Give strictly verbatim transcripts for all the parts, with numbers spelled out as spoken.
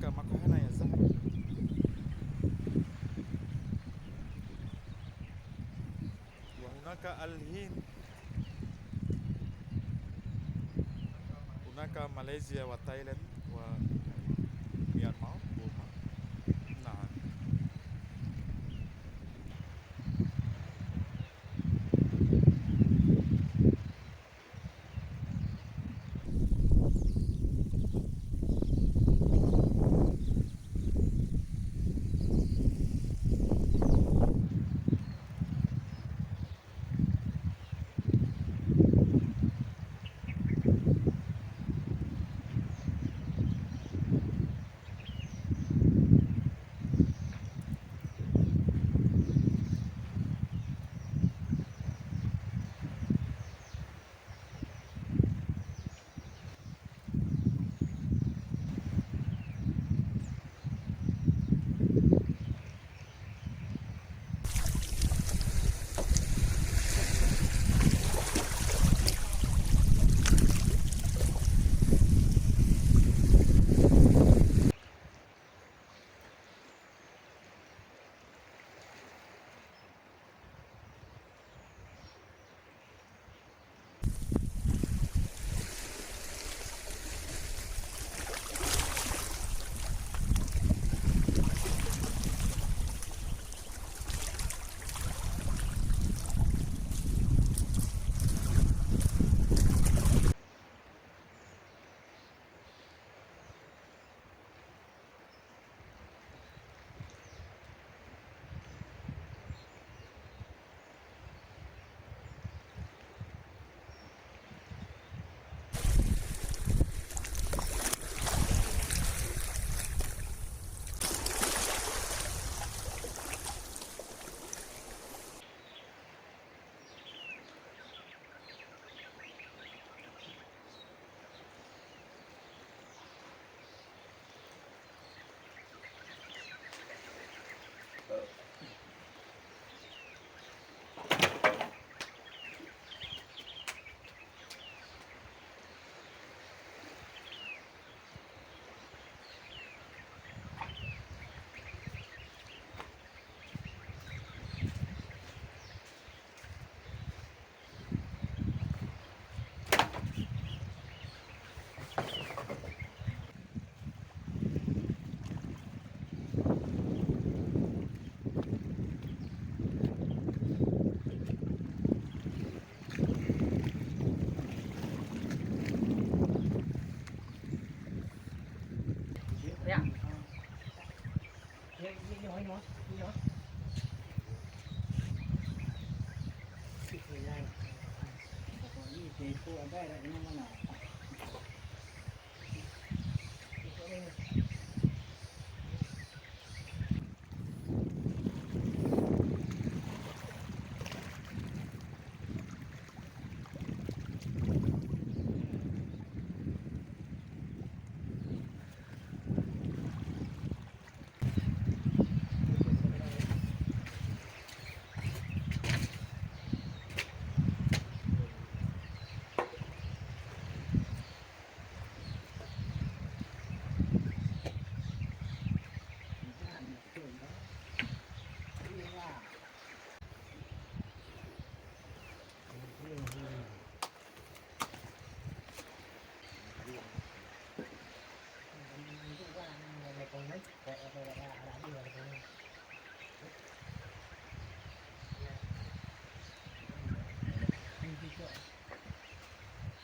Mako hana ya sah. Wa hunaka al-Hind. Hunaka Malaysia wa Thailand wa Myanmar, Burma. Nah.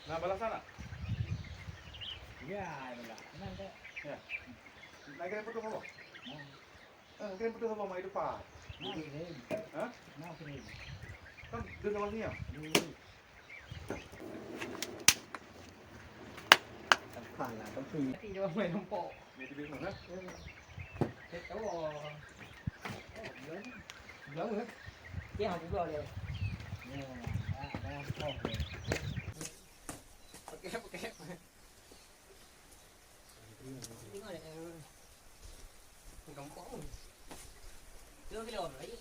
Nah, balasan nak? Ya, ya. Nah, kira betul apa? Nah. Eh, kira betul apa, Mak, itu, Pak? Nah, kira. Hah? Nah, kira. Kan dengar maksudnya? Iya. Takkan lah, tapi. Tapi dia orang main nampak. Dia tidur semua, kan? Hmm. Dia tahu. Oh, dia ni. Dia apa? Dia yang buka dia. Ya, dah, dah, dah. Pakai, pakai. Tengok dia, eh, gampang. Dua kilo lagi.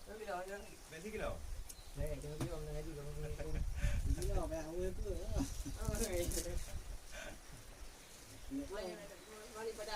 Dua kilo lagi. Berapa kilo? Eh, dua kilo lagi, dua kilo. Kilo, banyak awal tu. Oh, eh. Mana, mana pada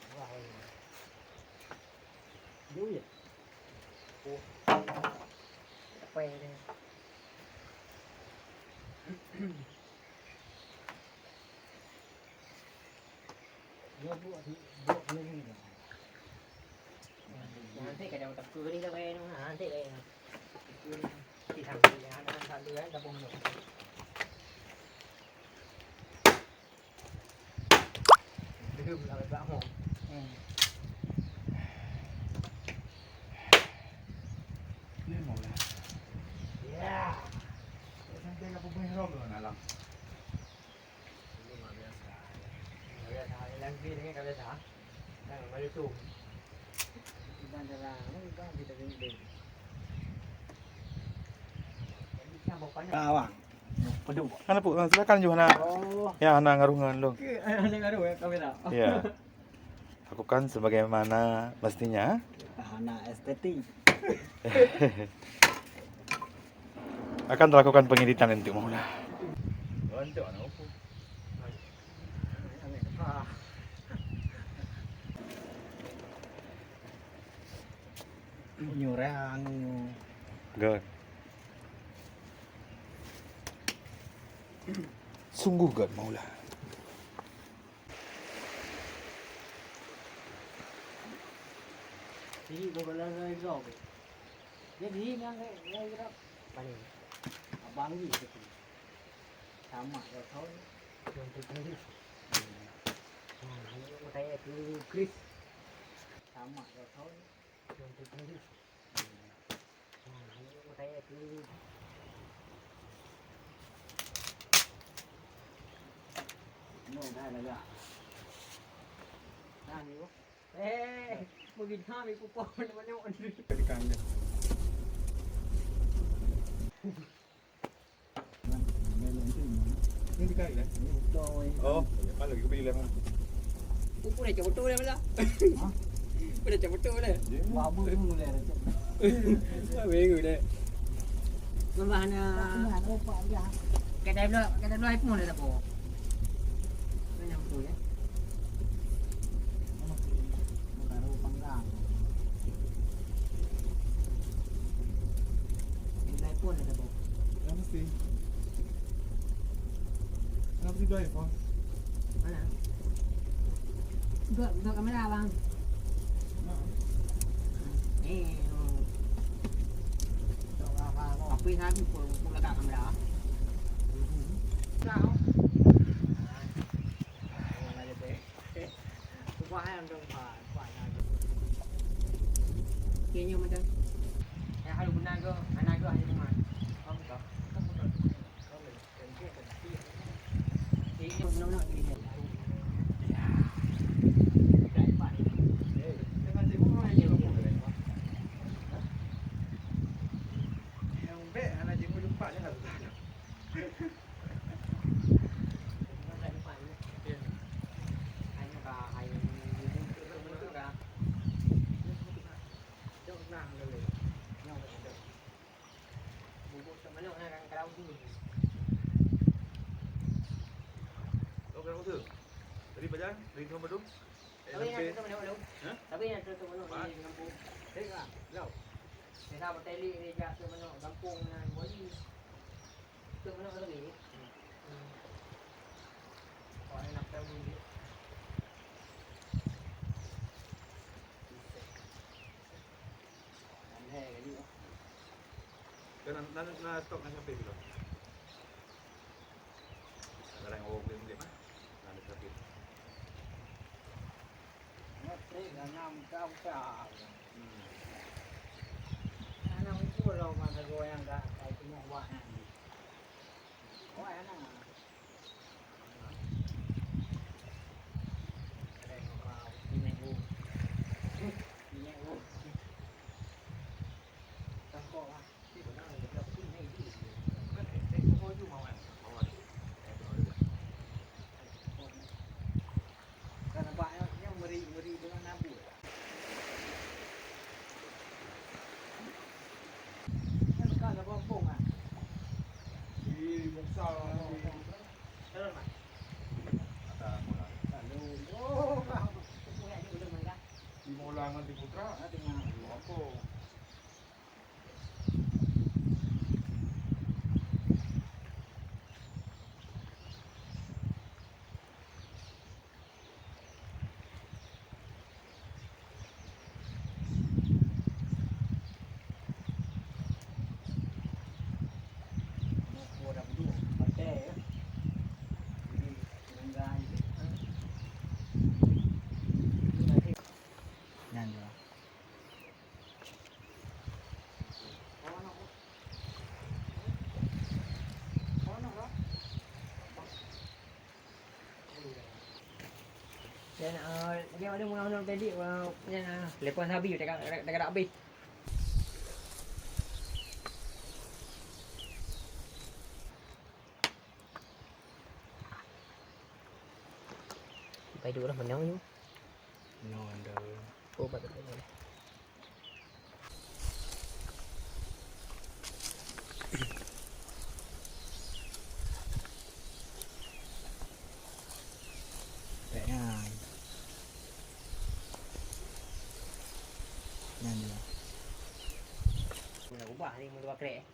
Wah, wah. Jauh ya? Oh. Apa ya dia? Dia buat di, buat di sini. Nanti kadang tak kuri lah kayak ni. Nanti kayak ni. Kita sampai dengan satu ya, tak boleh. Belum lah, tak mau. Hmm. Ni mau lah. Ya. Sampai ke pemain rom lah dalam. Ini luar biasa. Luar biasa. Yang ni dengan biasa. Kan baru tu. Bukan dalam, bukan kita ni. Jadi siapa banyak? Ah, bang. Pedu. Hana pu, silakan ju hana. Oh. Ya, hana ngaruh ngon lôn. Ke, hana ngaruh ya kamera. Ya. Lakukan sebagaimana mestinya. Hana estetik. Akan terlakukan pengeditan untuk mula. Untuk anak aku. Nyurang. Good. Sungguh good, Maula. Jadi, bagaimana saya jawab? Jadi, yang saya, saya kira, paling abang ni, gitu. Sama, ya, tahun. Yang terbaru. Hmm. Nah, ini saya ke Chris. Sama, ya, tahun. Yang terbaru. Eh, mungkin kami pupuk mana-mana. Ini dikali dah. Oh, ya, malu, kita beli lah. Pupuk dah cabut tu dah, Bala. Hah? Pun dah cabut tu dah. Wah, abang dulu dah. Wah, bingung dah. Mama hana. Kata dulu, kata dulu iPhone dah tak apa. Mana betul ya? Baru panggang. Nilai pun ada tu. Ya, mesti. Kenapa tidur ya, Bang? Mana? Duduk, duduk kamera, Bang. Nah. Eh, oh. Apa yang habis pun, pun letak kamera. Kau. Ubah hai, dong, ha, ubah hai. Okey, nyoe macam. Hai, hai, guna go, anak go, hai, rumah. Faham tak? Okey, nyoe guna-guna gini. Ya. Yang baik, anak cikgu jumpa je lah. Dari Pajan? Dari Tuhan Badung? Tapi nak tutup mana dulu? Hah? Tapi nak tutup mana di kampung? Tengok lah. Lau. Saya nak bertelik ni jak ke mana kampung dengan Bali. Kan na, na, na stok na sampai belum? Barang orang boleh beli mah. Na ada sampai. Ngetrek dalam kau kau. Hmm. Anak ukur lo masa goyang dah kai tengok wah nanti. Wah anak. Di Mola ngon di Putra. Nyan tu. Dan, ah, dia ada mengah-mengah tadi, ah, yang, ah, lepas habis, dekat, dekat, dekat habis. Pai dulu lah, menang je. Menang dah. Oh, patut pai dulu. Baik, nyan. Nyan je. Nak ubah ni, mula bakrek, eh.